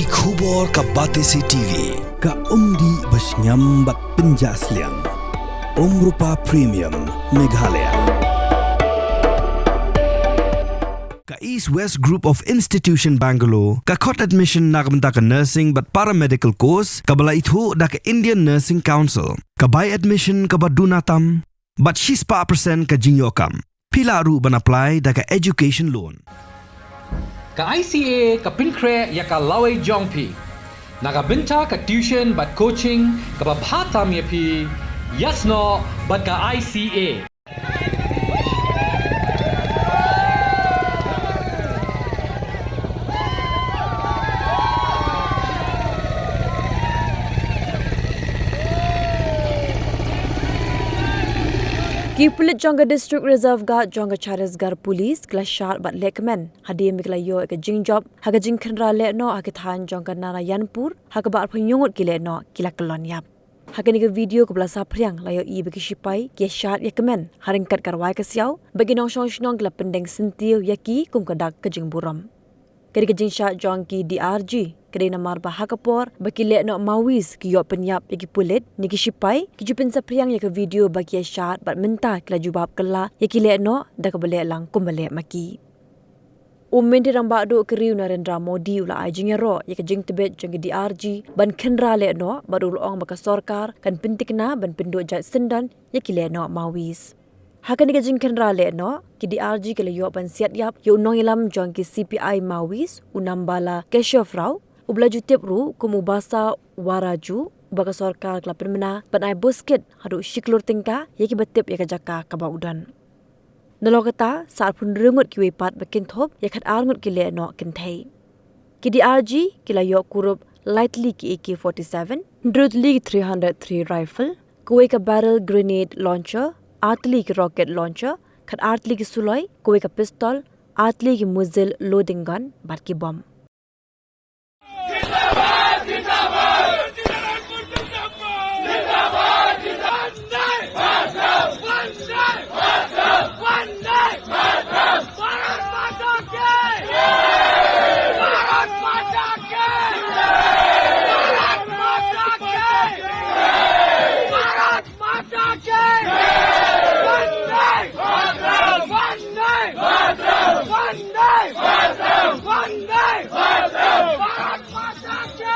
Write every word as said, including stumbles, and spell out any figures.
Ki khubor ka Batesi T V, ka umdih ba shngiam bad pynjah sliang. Umrupa Premium, Meghalaya. Ka East West Group of Institution Bangalore, ka khot admission na ka bynta ka nursing bad paramedical course, kaba la ithuh da ka Indian Nursing Council, ka bai admission kaba duna tam, bad shispah percent ka jingïoh kam. Phi lah ruh ban apply da ka education loan. Ka I C A ka pynkhreh ïa ka lawei jong phi. Na ka bynta ka tuition bad coaching kaba bha tam ïa phi, ïasnoh bad ka I C A. Ki pulit jong ka District Reserve Guard jong ka Chhattisgarh Police ki la shad bad lehkmen hadien ba ki la ïoh ïa ka jingjop ha ka jingkhynra lehnoh ha ki thaiñ jong ka Narayanpur, ha kaba arphew hynñiew ngut ki lehnoh ki la kyllon ïap. Ha kane ka video kaba la saphriang la ïohi ba ki shipai ki ïa shad ïa kmen ha ryngkat ka rwai ka siaw, bad ki nongshong shnong ki la pyndeng syntiew ïa ki kum ka dak ka jingburom. Ka dei ka jingshad jong ki D R G ka dei namar ba ha ka por ba ki lehnoh Maoist ki ïoh pynïap ïa ki pulit ne ki shipai, ki ju pynsaphriang ïa ka video ba ki ïa shad bad mynta ki la jubab kylla ïa ki lehnoh da kaba leh lang kumba leh ma ki. U Myntri Rangbah Duh ka ri u Narendra Modi u la ai jingïaroh ïa ka jingtbit jong ki D R G ban khynra lehnoh, bad u la ong ba ka sorkar kan pyntikna ban pynduh jait syndon ïa ki lehnoh Maoist. Ha kane ka jingkhynra lehnoh, ki D R G ki la ïoh ban siat ïap ïa u nongïalam jong ki C P I Maoist, u Nambala Keshav Rao, uba la ju tip ruh kum u Basa Waraju, uba ka sorkar ka la pynbna ban ai buskit haduh shi klur tyngka ïa kiba tip ïa ka jaka kaba u don. Nalor kata, sa arphew hynriew ngut kiwei pat ba kynthup ïa khatar ngut ki lehnoh kynthei. Ki D R G ki la ïoh kurup lai tylli ki A K forty-seven, hynriew tylli ki three hundred three rifle, kawei ka barrel grenade launcher, ar tylli ki rocket launcher, khatar tylli ki suloi, kawei ka pistol, ar tylli ki muzzle loading gun bad ki bom. माता की! वंदे मातरम! वंदे मातरम! वंदे मातरम! वंदे मातरम! भारत माता की!